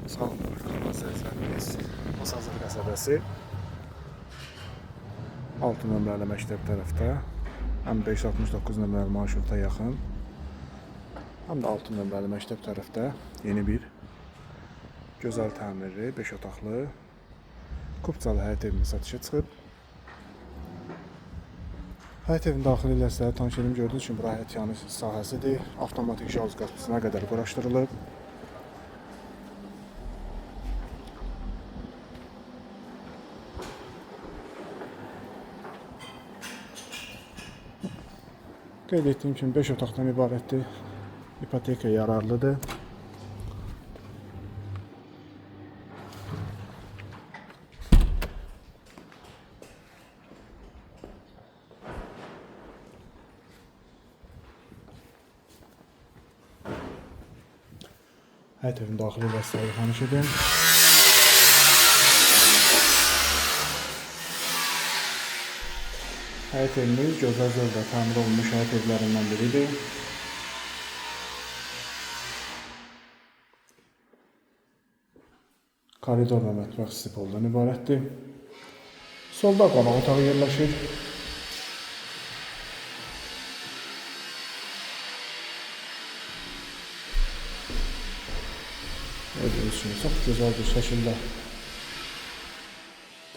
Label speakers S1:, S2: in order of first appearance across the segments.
S1: Salamlar, kanal izləyicilərimiz. Masazır qəsəbəsi 6 nömrəli məktəb tərəfdə, həm 569 nömrəli marşruta yaxın, həm də 6 nömrəli məktəb tərəfdə yeni bir gözəl təmirli, 5 otaqlı Kupçalı həyət evimiz satışa çıxıb. Həyət evinin daxili ilə sizlərə tanış edim. Gördüyünüz kimi bura həyət yanı sahəsidir. Avtomatik şarj qapısına qədər quraşdırılıb. Qeyd etdiyim kimi 5 otaqdan ibarətdir. İpoteka yararlıdır. Həyət evinin daxili ilə sizlərə tanış edim. Həyət evimiz gözəl zövqlə təmir olunmuş həyət evlərindən biridir. Koridor və mətbəx stipoldan ibarətdir. Solda qonaq otağı yerləşir. Gördüyünüz kimi çox gözəl bir şəkildə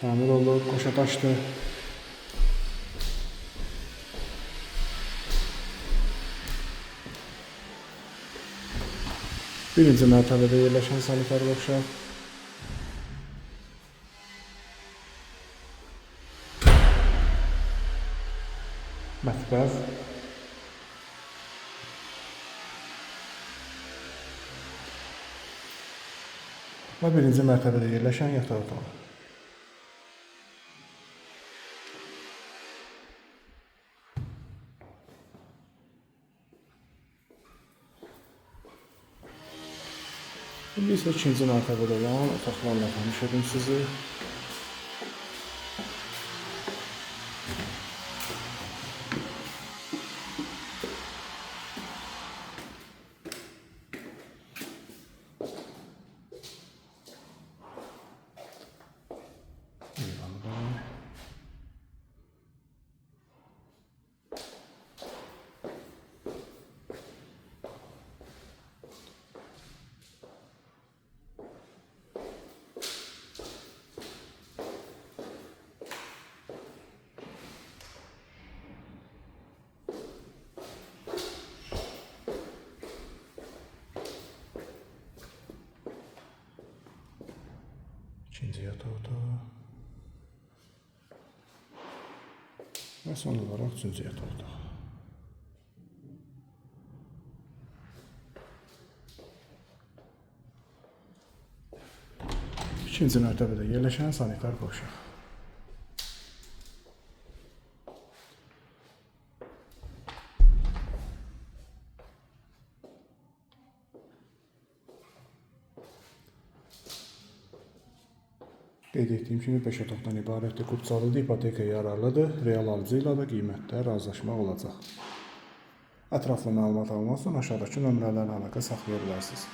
S1: təmir olunub, qoşa daşdır. Birinci mərtəbədə yerləşən sanitar qovşaq. Mətbəx. Və birinci mərtəbədə yerləşən yataq otağı. İndi isə ikinci mərtəbədə olan otaqlarla tanış edim sizi. Eyvanı da var. İkinci yataq otağı. Və son olaraq üçüncü yataq otağı. İkinci mərtəbədə yerləşən sanitar qovşaq. Qeyd etdiyim kimi 5 otaqdan ibarətdir. Kupçalıdır, ipoteka yararlıdır. Real alıcı ilə də qiymətdə razılaşmaq olacaq. Ətraflı məlumat almaq üçün aşağıdakı nömrələrlə əlaqə saxlaya bilərsiniz.